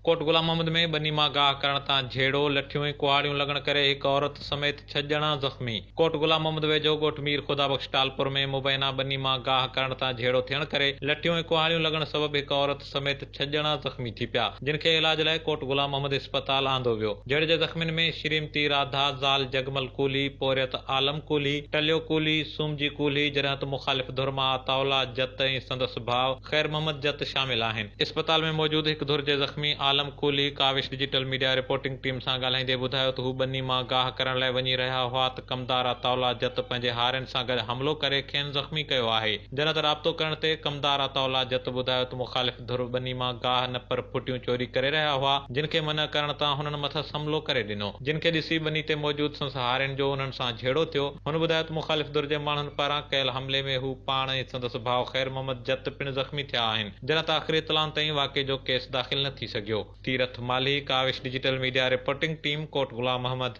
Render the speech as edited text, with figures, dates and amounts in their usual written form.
ڪوٽ غلام محمد ۾ ٻني مان گاهه ڪرڻ تان جهيڙو، لٺيون ۽ ڪهاڙيون لڳڻ ڪري هڪ عورت سميت ڇهه ڄڻا زخمي. ڪوٽ غلام محمد ويجهو ڳوٺ مير خدا بخش ٽالپر ۾ مبينا ٻني مان گاهه ڪرڻ تان جهيڙو ٿيڻ ڪري لٺيون ۽ ڪهاڙيون لڳڻ سبب هڪ عورت سميت ڇهه ڄڻا زخمي ٿي پيا، جن کي علاج لاء ڪوٽ غلام محمد اسپتال آندو ويو. جهيڙي جي زخمين ۾ شريمتي راڌا، زال جڳمل ڪولهي، پورهيت عالم ڪولهي، ٽليو ڪولهي، سومجي ڪولهي، جڏهن ته مخالف ڌر مان عطاء الله جت ۽ سندس ڀاء خير محمد جت شامل آهن. اسپتال ۾ موجود هڪ ڌر جي زخمي Alam Kolhi Kawish digital media reporting team سان ڳالهائيندي ٻڌايو ته هو ٻني مان گاهه ڪرڻ لاء وڃي رهيا هئا ته ڪمدار عطاء الله جت پنهنجي هارين سان گڏ حملو ڪري کين زخمي ڪيو آهي. جڏهن ته رابطو ڪرڻ تي ڪمدار عطاء الله جت ٻڌايو ته مخالف ڌر ٻني مان گاهه نه پر ڦٽيون چوري ڪري رهيا هئا جن کي منع ڪرڻ تان هنن مٿس حملو ڪري ڏنو جن کي ڏسي ٻني تي موجود سندس هارين جو انهن سان جهيڙو ٿيو. هن ٻڌايو ته مخالف ڌر جي ماڻهن پاران ڪيل حملي ۾ هو پاڻ ۽ سندس ڀاء خير محمد جت پڻ زخمي ٿيا آهن، جڏهن ته آخري اطلاعن تائين واقعي جو ڪيس داخل نه ٿي سگهيو. Tirath Malhi, Kawish digital media reporting team, Kot Ghulam Muhammad.